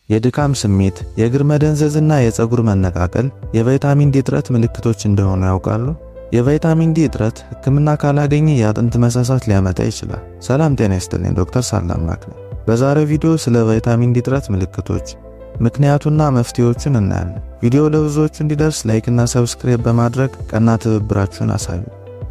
የድካም ስሜት፣ የእግር መደንዘዝና የፀጉር መነቃቀል የቫይታሚን ዲ እጥረት ምልክቶች እንደሆኑ ያውቃሉ? የቫይታሚን ዲ እጥረት ሕክምና ካላገኘ የአጥንት መሳሳት ሊያመጣ ይችላል። ሰላም ጤና ይስጥልኝ፣ ዶክተር ሳላምላክ ነኝ። በዛሬው ቪዲዮ ስለ ቫይታሚን ዲ እጥረት ምልክቶች፣ ምክንያቱና መፍትሄዎቹን እናያለን። ቪዲዮ ለብዙዎች እንዲደርስ like እና subscribe በማድረግ ቀና ትብብራችሁን አሳዩ።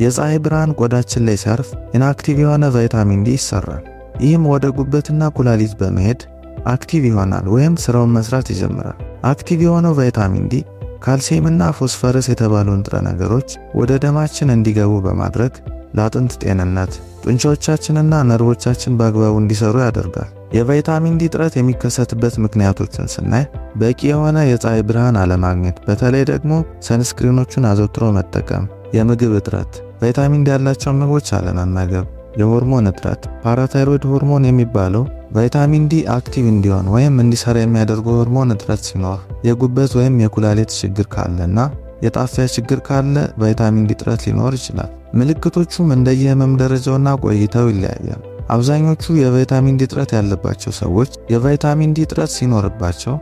የፀሐይ ብርሃን ቆዳችን ላይ ሲያርፍ inactive የሆነ ቫይታሚን ዲ ይሰራል። ይህም ወደ ጉበትና ኩላሊት በመሄድ active ይሆናል ወይም ስራውን መስራት ይጀምራል። Active የሆነው ቫይታሚን ዲ ካልሲየምና ፎስፈረስ የተባሉ ንጥረ ነገሮች ወደ ደማችን እንዲገቡ በማድረግ ለአጥንት ጤንነት፣ ጡንቻዎቻችንና ነርቮቻችን በአግባቡ እንዲሰሩ ያደርጋል። የቫይታሚን ዲ እጥረት የሚከሰትበት ምክንያቶችን ስናይ በቂ የሆነ የፀሐይ ብርሃን አለማግኘት፣ በተለይ ደግሞ sunscreen ኦቹን አዘውትሮ መጠቀም፣ የምግብ እጥረት፣ ቫይታሚን ዲ ያላቸውን ምግቦች አለመመገብ፣ የሆርሞን እጥረት፣ parathyroid hormone የሚባለው ቫይታሚን ዲ active እንዲሆን ወይም እንዲሰራ የሚያደርገው ሆርሞን እጥረት ሲኖር፣ የጉበት ወይም የኩላሊት ችግር ካለና የጣፊያ ችግር ካለ ቫይታሚን ዲ እጥረት ሊኖር ይችላል። ምልክቶቹም እንደየህመም ደረጃውና ቆይታው ይለያያል። አብዛኞቹ የቫይታሚን ዲ እጥረት ያለባቸው ሰዎች የቫይታሚን ዲ እጥረት ሲኖርባቸው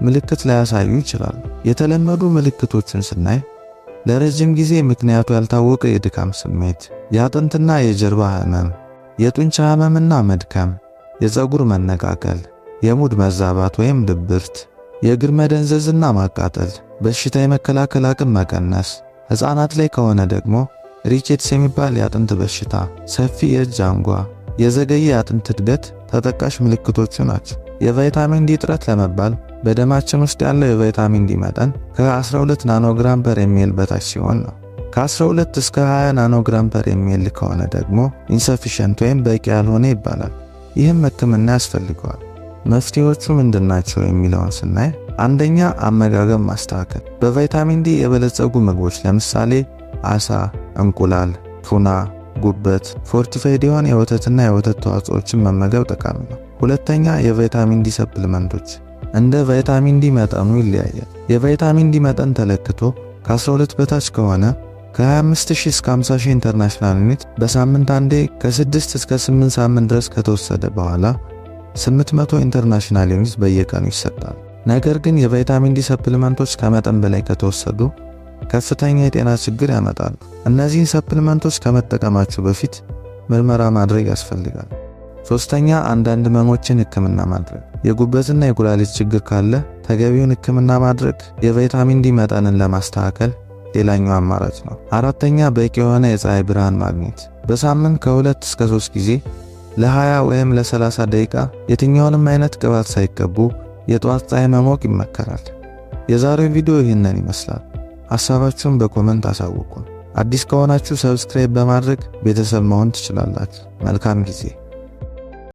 ምልክት ላያሳዩ ይችላሉ። የተለመዱ ምልክቶችን ስናይ ለረጅም ጊዜ ምክንያቱ ያልታወቀ የድካም ስሜት፣ የአጥንትና የጀርባ ህመም፣ የጡንቻ ህመምና መድከም፣ የፀጉር መነቃቀል፣ የ mood መዛባት ወይም ድብርት፣ የእግር መደንዘዝና ማቃጠል፣ በሽታ የመከላከል አቅም መቀነስ፣ ሕፃናት ላይ ከሆነ ደግሞ rickets የሚባል የአጥንት በሽታ፣ ሰፊ የእጅ አንጓ፣ የዘገየ የአጥንት እድገት ተጠቃሽ ምልክቶቹ ናቸው። የቫይታሚን ዲ እጥረት ለመባል በደማችን ውስጥ ያለው የቫይታሚን ዲ መጠን ከ12 nanogram per ml በታች ሲሆን ነው። ከ12 እስከ 20 nanogram per ml ከሆነ ደግሞ insufficient ወይም በቂ ያልሆነ ይባላል። ይህም ሕክምና ያስፈልገዋል። መፍትሄዎቹ ምንድናቸው የሚለውን ስናይ አንደኛ፣ አመጋገብ ማስተካከል። በቫይታሚን ዲ የበለጸጉ ምግቦች ለምሳሌ አሳ፣ እንቁላል፣ ቱና፣ ጉበት፣ fortified የሆነ የወተትና የወተት ተዋጽኦችን መመገብ ጠቃሚ ነው። ሁለተኛ፣ የቫይታሚን ዲ supplement ኦች። እንደ ቫይታሚን ዲ መጠኑ ይለያያል። የቫይታሚን ዲ መጠን ተለክቶ ከ12 በታች ከሆነ ከ25,000 እስከ 50,000 international unit በሳምንት አንዴ ከ6 እስከ 8 ሳምንት ድረስ ከተወሰደ በኋላ 800 international unit በየቀኑ ይሰጣል። ነገር ግን የቫይታሚን ዲ supplement ኦች ከመጠን በላይ ከተወሰዱ ከፍተኛ የጤና ችግር ያመጣሉ። እነዚህን supplement ኦች ከመጠቀማችሁ በፊት ምርመራ ማድረግ ያስፈልጋል። ሶስተኛ፣ አንዳንድ ህመሞችን ህክምና ማድረግ። የጉበትና የኩላሊት ችግር ካለ ተገቢውን ህክምና ማድረግ የቫይታሚን ዲ መጠንን ለማስተካከል ሌላኛው አማራጭ ነው። አራተኛ፣ በቂ የሆነ የፀሐይ ብርሃን ማግኘት። በሳምንት ከ2 እስከ 3 ጊዜ ለ20 ወይም ለ30 ደቂቃ የትኛውንም አይነት ቅባት ሳይቀቡ የጠዋት ፀሐይ መሞቅ ይመከራል። የዛሬው ቪዲዮ ይህንን ይመስላል። ሐሳባችሁን በ comment አሳውቁን። አዲስ ከሆናችሁ subscribe በማድረግ ቤተሰብ መሆን ትችላላችሁ። መልካም ጊዜ።